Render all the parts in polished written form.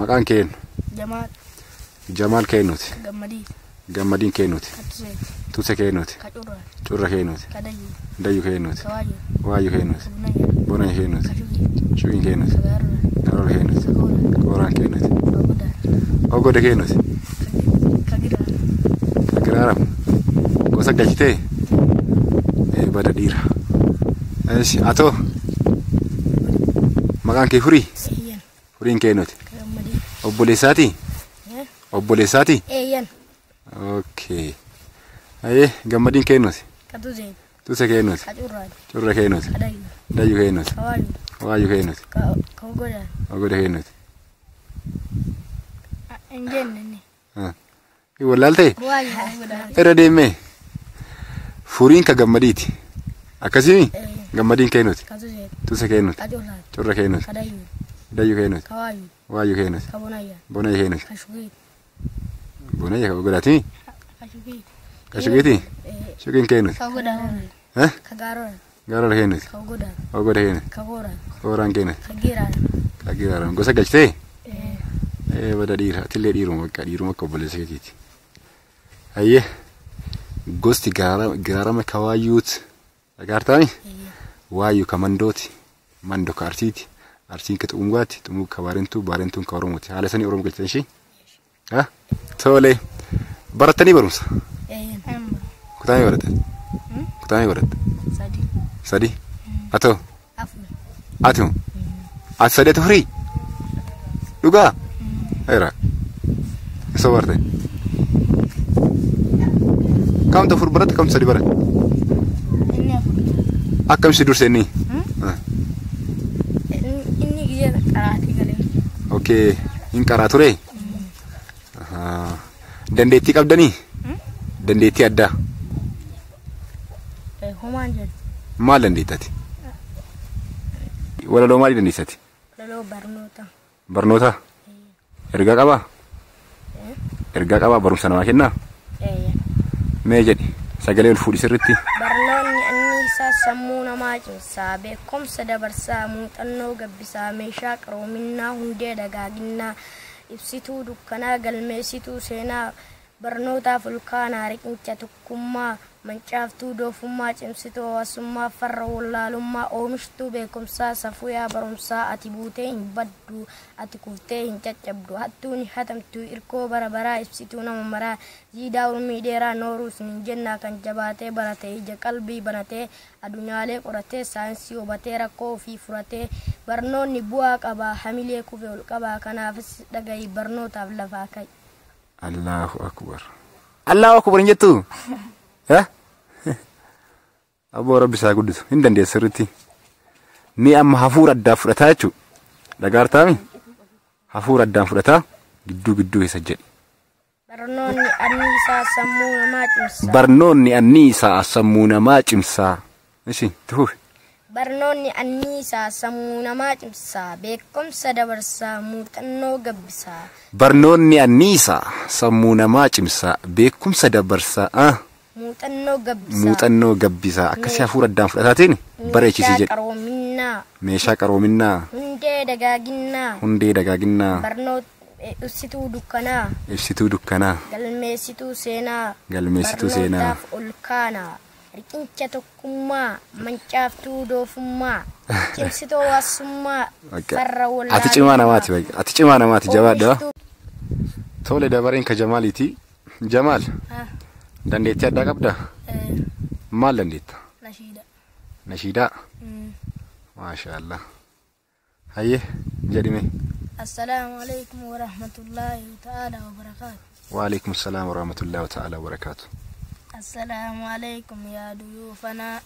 Maqaan kee eenyu? Jamaal. Jamaal keenuuti. Ka Gammadii. Gammadiin keenuuti. Ka Tusee. Tuse keenuuti. Ka Curraa. Curra keenuuti. Ka Dayyuu. Dayyu keenuuti. Ka Waayyuu. Waayyu keenuuti. Ka Bunayyaa. Bonayya keenuuti. Ka Shuqii. Shuqiin keenuuti. Ka Gaarraa. Garoora keenuuti. Ka Kooraa. Kooraan keenuuti. Ka Ogodaa. Ogoda keenuuti. Ka Giraa. Ka Giraaramu. Gosa galchitee? Bada dhiira. Eeshi atoo maqaan kee Furii? Eeyyan. Furiin keenuuti. Ka Gammadii. Obboleessaatii? Obboleessaatii? Eeyyan. Okay. Ayyee gammadiin keenuuti. Ka Tusee. Tuse keenuuti. Ka Curraa. Curra keenuuti. Ka Dayyuu. Dayyu keenuuti. Ka Waayyuu. Waayyu keenuuti. Ka Ogodaa. Ogoda keenuuti. Hin jenne inni. Wallaaltee? Waayyuu ka Ogodaa. Irra deemee. Furiin ka gammadiiti. Akkasii gammadiin keenuuti. Ka Tusee. Tuse keenuuti. Ka Curraa. Curra keenuuti. Ka Dayyuu. Dayyu keenuuti. Ka Waayyuu. Waayyu keenuuti. Ka Bonayyaa. Bonayya keenuuti. Ka Shuqii. Bonayya ka ogodaati. Ka Shuqii. Ka shuqiiti? Shuqiin keenuuti. Ka Ogodaa. Ka Gaarora. Gaarora keenuuti. Ka Ogodaa. Ogoda keenuuti. Ka Kooraa. Kooraan keenuuti. Ka Giraa. Ka Giraaramu. Gosa galchitee? Bada dhiira. Atillee dhiiruma bakka dhiiruma akka obboleessa keetiiti. Hayyee. Gosti giraarama ka waayyuuti. Dhagaartaami? Waayyu ka mandooti. Mando ka arsiiti. Arsiin ka xumugaati. Xumug ka baarentuu. Baarentuun ka oromooti. Haala sanii oromoo galchitan ishii? Ha? Tole. Barattanii barumsa? Kutaa meeqa baratte? Kutaa meeqa baratte? Sadii. Sadii? Atoo? Afur. Ati moo? Ati sadii ati afurii? Dhugaa? Heera. Isa barte. Kamtu afur baratte kamtu sadii baratte? Inni afur. Akkam si durse inni? Inni gizee qaraatii galee. Okay. Hin qaraa ture? Dandeettii qabdanii? Dandeettii addaa? Homaan jedhu. Maal dandeettati? Walaloo maalii dandeessati? Walaloo barnoota. Barnoota? Ergaa qabaa? Ergaa qabaa barumsa namaa kennaa? Mee jedhi sagalee ol fuudhi sirriitti. Barnoonni anniisaa sammuu namaa cimsaa, beekumsa dabarsaa, muuxannoo gabbisaa, meeshaa qaroominaa, hundee dagaaginaa, ibsituu dukkanaa, galmeessituu seenaa, barnootaaf olkaanaa, riqicha tokkummaa, mancaaftuu doofummaa, cimsituu hawaasummaa, farra wallaalummaa, oomishtuu beekumsaa, safuyaa barumsaa, ati buutee hin baddu, ati kuftee hin caccabdu, hattuun hin hatamtu, irkoo bara baraa, ibsituu nama maraa, ziidaa urmii dheeraa nooruus hin jennaa kan jabaatee baratee, ija qalbii banatee, addunyaalee qoratee, saayinsii hubatee, rakkoo ofii furatee, barnoonni bu'aa qabaa, hamilee kufe ol qabaa, kanaafis dhagahi barnootaaf lafaa ka'i. Allahu akbar. Allahu akbar hin jettu? Abboo rabbi isaa guddisu hin dandeessu sirriitti. Mee amma hafuura addaa fudhataa jechuudha. Dhagaartaami? Hafuura addaan fudhataa gidduu gidduu keessa jedhi. Barnoonni anniisaa sammuu namaa cimsaa. Barnoonni anniisaa sammuu namaa cimsaa. Ishi tufuuf. Barnoonni anniisaa sammuu namaa cimsaa, beekumsa dabarsaa, muuxannoo gabbisaa. Barnoonni anniisaa sammuu namaa cimsaa, beekumsa dabarsaa. Muuxannoo gabbisaa. Muuxannoo gabbisaa. Akkasii hafuura addaan fudhataatiin bareechisii jedhi. Meeshaa qaroominaa. Meeshaa qaroominaa. Hundee dagaaginaa. Hundee dagaaginaa. Barnoota ibsituu dukkanaa. Ibsituu dukkanaa. Galmeessituu seenaa. Galmeessituu seenaa. Barnootaaf olkaanaa. Riqicha tokkummaa, mancaaftuu doofummaa, cimsituu hawaasummaa, farra wallaalummaa. Ati cimaa namaati baay'ee. Ati cimaa namaati jabaadha. Tole dabareen ka Jamaaliiti. Jamaal. Dandeettii addaa qabdaa? Maal dandeetta? Nashiida. Nashiidaa? Maashaallah. Hayyee jedhime. Assalaamu alaikum wa rahmatullahi ta'ala wa barakaatu. Wa alaikum salaam wa rahmatullahi ta'ala wa barakaatu. Assalaamu alaikum yaa duyuufanaa.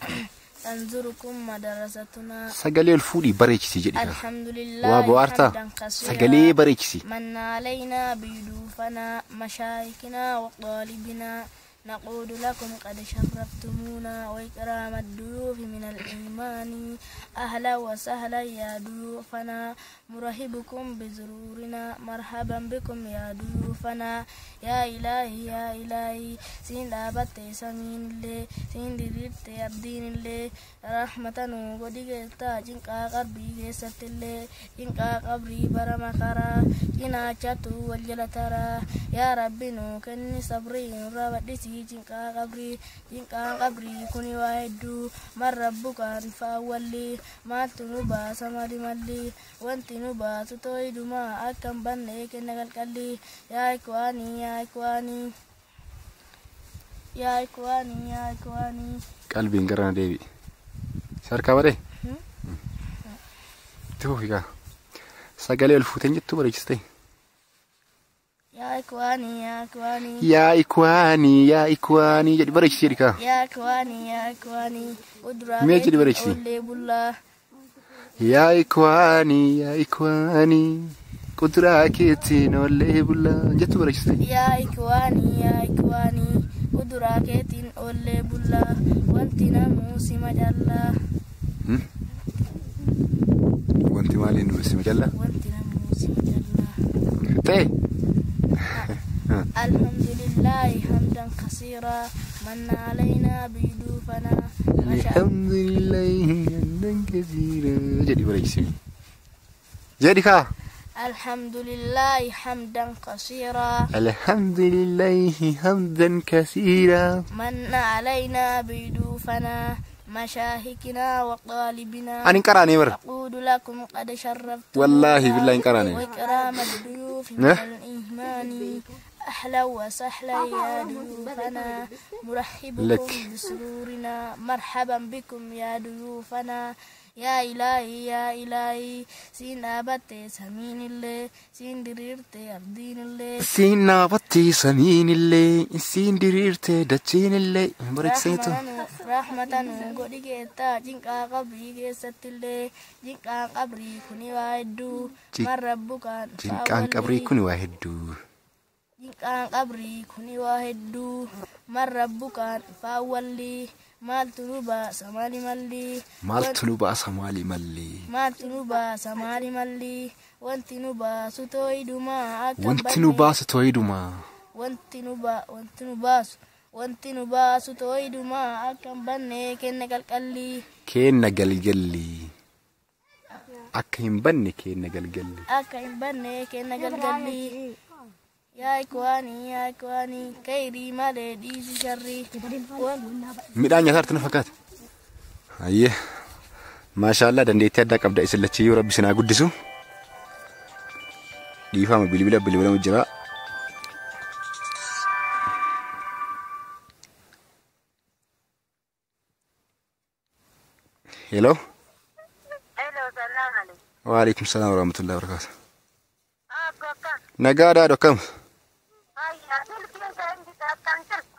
Tanzurukum madarasatuna. Sagalee ol fuudhii bareechisii jedhi. Alhamdulillah. Waa bo'aartaa? Sagalee bareechisii. Manna alaynaa biyuufanaa mashaayikinaa wa qaalibinaa. نقول لكم قد شرفتمونا وإكرام الضيوف من الإيمان. أهلا وسهلا يا ضيوفنا، مرحبكم بزرورنا، مرحبا بكم يا ضيوفنا. يا إلهي يا إلهي سين دابت سمين اللي سين ديرت الدين اللي رحمة نوغدي جنكا قربي جيست اللي جنكا قبري برمكرا جناچتو والجلترا. يا ربي نوكني صبري ربدي jinqaa qabrii jinqaan qabrii kuni waa hedduu man rabbukaan faawwalli maaltu nu baasa mali malli wanti nu baasu tooyidumaa akka hin banne kenna qalqalli. Yaa ikwaanii yaa ikwaanii yaa ikwaanii yaa ikwaanii. Qalbiin gara na deebi'i. Si harkaa badee? Itti fufi kaa. Sagalee ol fuuteen jettuu bareechistee. Yaa ikwaanii yaa ikwaanii. Yaa ikwaanii yaa ikwaanii jedhi bareechisi jedhi kaa. Yaa ikwaanii yaa ikwaanii. Kuduraa Mee jedhi bareechisi. Ollee bullaa. Yaa ikwaanii yaa ikwaanii kuduraa keetiin ollee bullaa jettu bareechiste. Yaa ikwaanii yaa ikwaanii kuduraa keetiin ollee bullaa wanti namuu si majallaa. Wanti maaliin nu si majallaa? Wanti namuu si majallaa. Ta'e. الحمد لله حمدا كثيرا من علينا بضيوفنا. الحمد لله حمدا كثيرا jedhi bareechisi. Jedhi kaa. الحمد لله حمدا كثيرا الحمد لله حمدا كثيرا من علينا بضيوفنا مشاهكنا وقالبنا. Ani hin qaraanee bara. أقول لكم قد شرفتمونا Wallaahi billahi hin qaraanee. وإكرام الضيوف من الإيمان. أهلا وسهلا يا ضيوفنا، مرحبكم لك. بسرورنا، مرحبا بكم يا ضيوفنا. يا إلهي يا إلهي سين أبتي سمين اللي سين دريرتي أرضين اللي Siin dhaabattee samiin illee siin diriirtee dachiin illee bareechisaniitu. رحمة godhi geettaa jinqaa qabrii keessatti illee jinqaan qabrii kuni waa hedduu man rabbukaan Jinqaan qabrii kun waa hedduu. Jinqaan qabrii kuni waa hedduu man rabbukaan faawwalli maaltu nu baasa maali malli Maaltu nu baasa maali malli? Maaltu nu baasa maali malli wanti nu baasu tooyidumaa akka hin Wanti nu banne baasu tooyidumaa. Wanti nu ba wanti nu baasu wanti nu baasu tooyidumaa akka hin banne kenna qalqalli. Kenna galgalli. Akka hin banne kenna galgalli. Akka hin banne kenna galgalli. Yaa ikwaanii yaa ikwaanii kayrii malee dhiisi sharrii. Midhaan nyaataa na fakkaata. Ayyee. Maashaallah dandeettii addaa qabda isin lachiyyuu rabbi isin haa guddisu. Dhiifama bilbila bilbilamu jira. Hello. Hello, salaam alaikum. Waalaikum salaam warahmatullahi wabarakatuh. Abbo akkam? Nagaadhaa akkam? Fayyaa silkiin isaa inni akkam jirtu?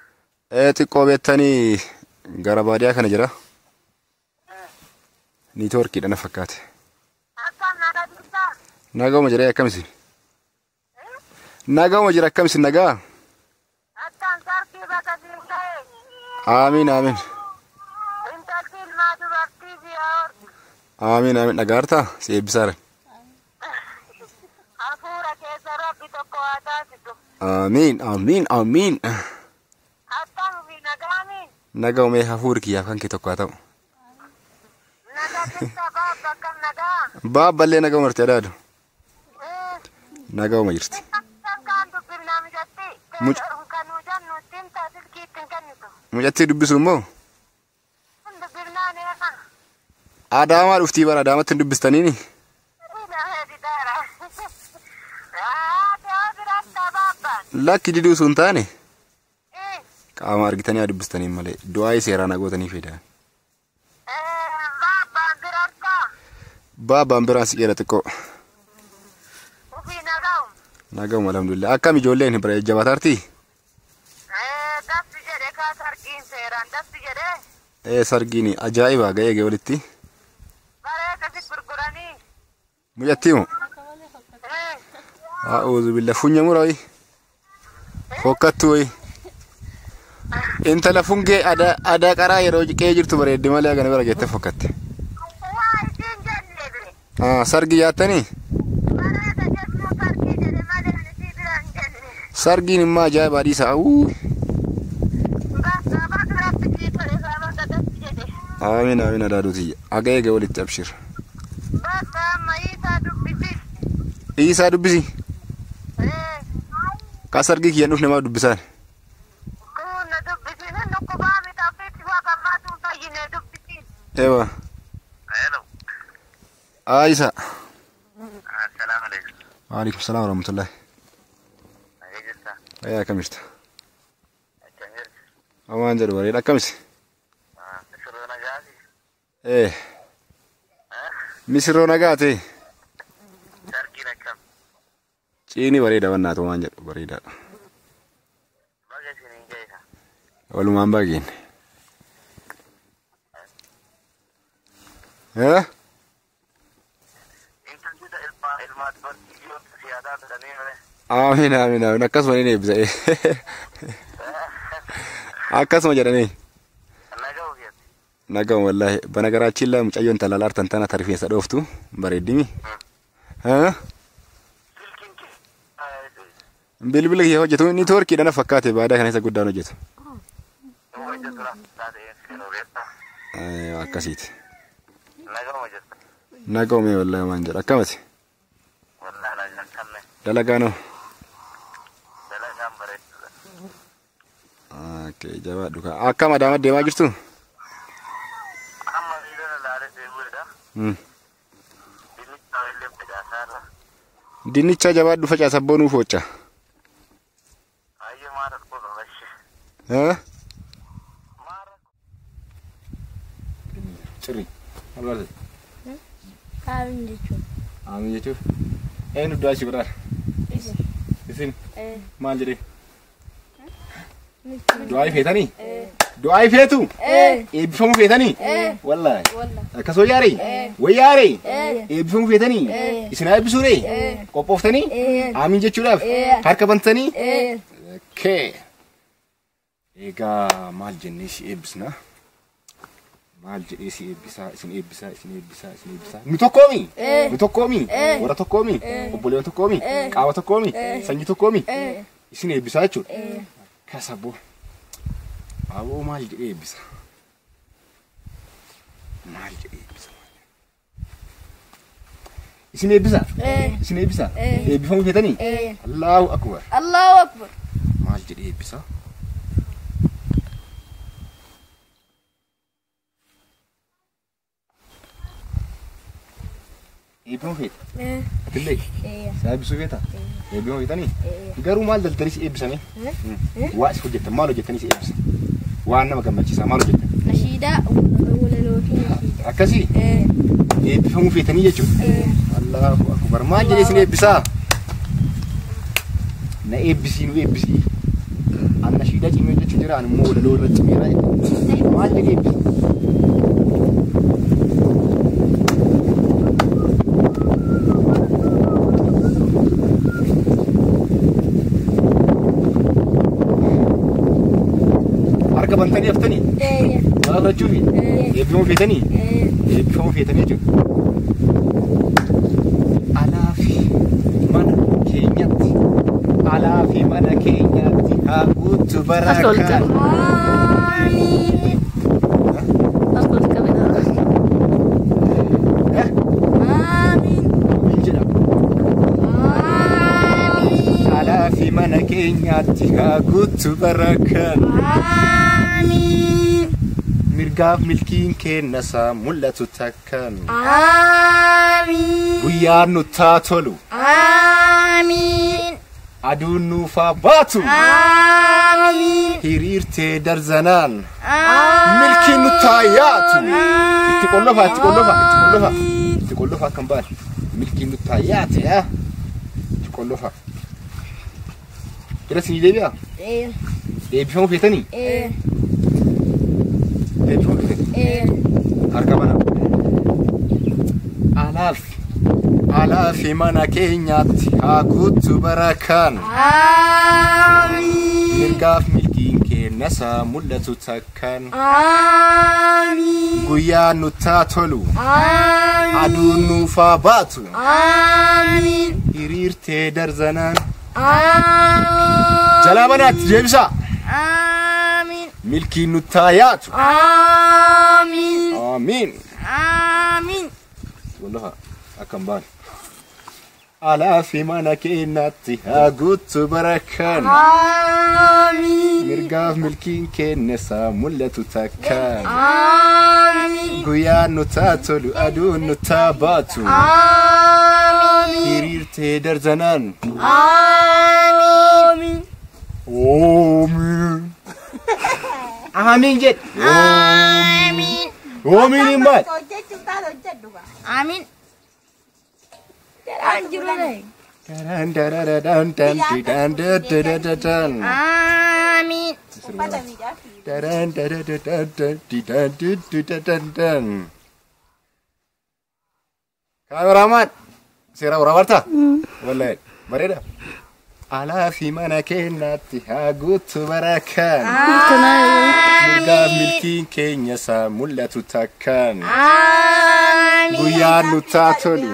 Xiqqoo beektanii gara baadiyyaa kana jira. Niitoorkiidha na fakkaate. Akkam nagaa jirtaa? Nagauma jira akkam isin? Nagauma jira akkam isin nagaa? Akkam sarkii bakka siin ga'e? Amiin amiin. Intalti ilmaa dubartii si haa hortu. Amiin amiin dhagaartaa si eebbisaara. Hafuura keessa rabbi tokko haa taasisu. Amiin amiin amiin. Akkam fi nagaamiin? Nagaumee hafuuri kiyyaaf kan kee tokko haa ta'u. Nagaa jirta baabba akkam nagaa? Baabballee nagauma jirti adaadu. Nagauma jirti. Kan dubbifnaa mijatti? Kan nu jennu ittiin ta'a silkii ittiin kennitu. Mucattii dubbisu immoo Kun dubbifnaan eegan. Adaamaa dhuftii bara Adaamatti hin dubbistaniini. Lakki diduu sun taane qaama argitanii haa dubbistaniin malee du'aa seeraan haa gootanii fedha. Baabaan biraan siqeera xiqqoo. Naga'uma alhamdulillah. Akkam ijoolleen hin bara jabaataartii? Sargiin ajaa'iba ga'ee ga'ee walitti. Mucattii moo? A'uudhu billah funya mura wayi. Fokkattu wayi. Intala fungee aadaa qaraa yeroo qe'ee jirtu bareeddi malee hagana bira geettee fokkatte. Waa isiin jenne bire. Sargi yaattanii? Bareeda jennuu sargii jedhe malee ani isii bira hin jenne. Sargiin immoo ajaa'ibaa dhiisa. Awuu. Bakka bakka rabbi sii tole bakka datti jedhe. Amiin amiin adaaduutiyya. Aga eega walitti abshir. Bakka amma Iisaa dubbisi. Iisaa dubbisi. Ka sargii kiyyan dhufne maa dubbisaan? Kun na dubbisi inni kubaa miti ofiitti waa gammaatu hin fayyine dubbisi. Ewa. Hello. Aayisa. Assalaamu alaikum. Waalaikum salaam warahmatullahi. Nagee jirta. Ayyaa akkam jirta? Akkam jirti? Waan jedhu bareeda akkamis? Misirroo nagaati. Ee. Misirroo nagaate. Sargiin akkam? Ciini bareeda bannaatu waan jedhu bareedaadha. Baga isiniin geessa. Walumaan baageen. Eh? Intalli ilmaa ilmaa dubartii yoo siyaasaa fedhanii malee. Amiin amiin amiin akkasuma ni eebbisa. Akkasuma jedhanii. Nagaa ogeessi. Nagaa wallaahi bana garaachiin laa mucayyoon talaala artan tana tarifeensa dhooftu bareeddimi. Eh? Silkiin kee. Bilbila kiyya hojjetu niitoorkiidha na fakkaate baadaa kana isa guddaan hojjetu. Hojjetu la taate yeroo beekta. Akkasiiti. Nagaa hojjeta. Nagaa umee wallaahi waan jedhu akkamati? Wallaahi nagaan kanne. Dalagaanoo. Dalagaan bareeddudha. Okay, jabaadhu kaa. Akkam adaama deemaa jirtu? Amma miidhana laalee deemuudha. Dinnicha illee facaasaarra. Dinnicha jabaadhu facaasa boonuu foocha. Ayyee maal rakkoo qaba ishee? Eh? Maal rakkoo? Cirri. Maal barate? Amiin jechuun. Amiin jechuuf. Eenyu du'aa ishee godhaa? Isin maal jedhee? Du'aa feetanii? Du'aa feetu? Eebbifamuu feetanii? Wallaahi. Akkas wayyaaree? Wayyaaree? Eebbifamuu feetanii? Isin haa eebbisuuree? Qophooftanii? Amiin jechuudhaaf? Harka bantanii? Okay. Egaa maal jennee si eebbisna? Maal jedhee si eebbisaa, isin eebbisaa, isin eebbisaa, isin eebbisaa. Nu tokkoomi? Nu tokkoomi? Warra tokkoomi? Obboleewwan tokkoomi? Qaama tokkoomi? Sanyii tokkoomi? Isin eebbisaa jechuudha. Akkas aboo. Aboo maal jedhee eebbisa? Maal jedhee eebbisa? Isin eebbisa? Isin eebbisa? Eebbifamuu feetanii? Allahu akbar. Allahu akbar. Maal jedhee eebbisa? Eebbifamuu feeta? Atillee? Si eebbisuu feeta? Eebbifamuu feetanii? Garuu maal daldalii si eebbisanii? Waa si hojjettan maal hojjettanii si eebbisa? Waan nama gammachiisaa maal hojjettan? Nashiidaa walaloo fi nashiidaa. Akkasii? Eebbifamuu feetanii jechuudha? Allahu akbar. Maal jedhee isin eebbisaa? Na eebbisii nu eebbisii. An nashiidaa cimee hojjechuu jira an immoo walaloo irra cimeera. Maal jedhee eebbisa? Harka bantanii haftanii? Maal fudhachuufi? Eebbifamuu feetanii? Eebbifamuu feetanii jechuudha. Alaa fi mana keenyatti, alaa fi mana keenyatti haa guutu barakaan. Amiin. Amiin. Amiin jedha. Amiin. Alaa fi mana keenyatti haa guutu barakaan. Amiin. Mirgaaf milkiin kennasaa mul'atu takkaan. Amiin. Guyyaan nuttaa tolu. Amiin. Aduun nuufaa baatu. Amiin. Hiriirtee darzanaan. Milkiin nuttaa yaatu. Itti qollofa, itti qollofa, itti qollofa. Itti qollofa akkam baane. Milkiin nuttaa yaate yaa. Itti qollofa. Jira sinii deebi'aa? Eebbifamuu feetanii? Eebbifamuu feetanii? Harka banaa. Alaaf alaa fi mana keenyaatti haa guutu barakaan. Amiin. Mirgaaf milkiin kenna. keenya isaa mul'atu takkaan. Amiin. Guyyaa nuttaa tolu. Amiin. Aduun nuufaa baatu. Amiin. Hiriirtee darzanaan. Amiin. Jalaa manaatti deebisaa. Amiin. Milkiin nuttaa yaatu. Amiin. Amiin. Amiin. Wallaha akkam baane. Alaa fi mana keenyatti haa guutu barakaan. Amiin. Mirgaaf milkiin keenya isaa mul'atu takkaan. Amiin. Guyyaan nuttaa tolu aduun nuttaa baatu. Amiin. Hiriirtee darzanaan. Amiin. Amiin. Amiin jedhe. Amiin. Amiin hin baate. Hojjechuuf taate hojjedhu gaa. Amiin. Jaraan jiru ta'e. Daraan dararadan dan dan dan. Amiin. Uffata miidhaaf. Daraan dararadan dan dan dan dan. Kaameraamaan seera waraabartaa? Wallahi bareeda. Alaa fi mana keenyatti haa guutu barakaan. Mirgaaf milkiin keenya isaa mul'atu takkaan. Amiin. Guyyaan nuttaa tolu.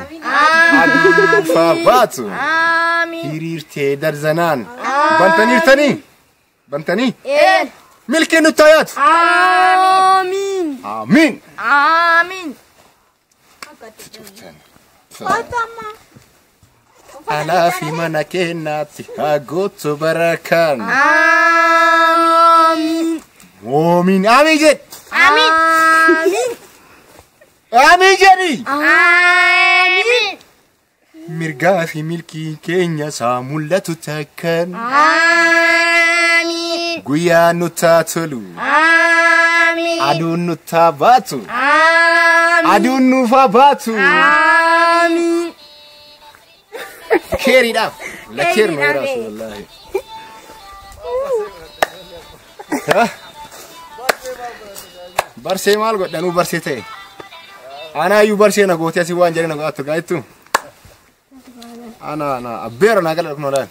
Aduun nuufaa baatu. Amiin. Hiriirtee darzanaan. Bantaniirtanii? Bantanii? Ee. Milkiin nuttaa yaatu. Amiin. Amiin. Amiin. Kottu amma. Alaa fi mana keenyatti haa guutu barakaan. Amiin. Amiin. Amiin jedhi. Amiin. Amiin. Amiin jedhi. Amiin. Mirgaa fi milkiin keenya isaa mul'atu takkaan. Amiin. Guyyaan nuttaa tolu. Amiin. Aduun nuttaa baatu. Amiin. Aduun nuufaa baatu. Amiin. Keeriidhaaf. Lakkeer nu Keeriidhaaf. yeraasu wallaahi. Barsee maal godhanuu barsee ta'e. Anaayyuu barsee na gootee asii waan jedhee na godhattu gaa'ittu. Ana ana abbeera naa gala dhufnu laal.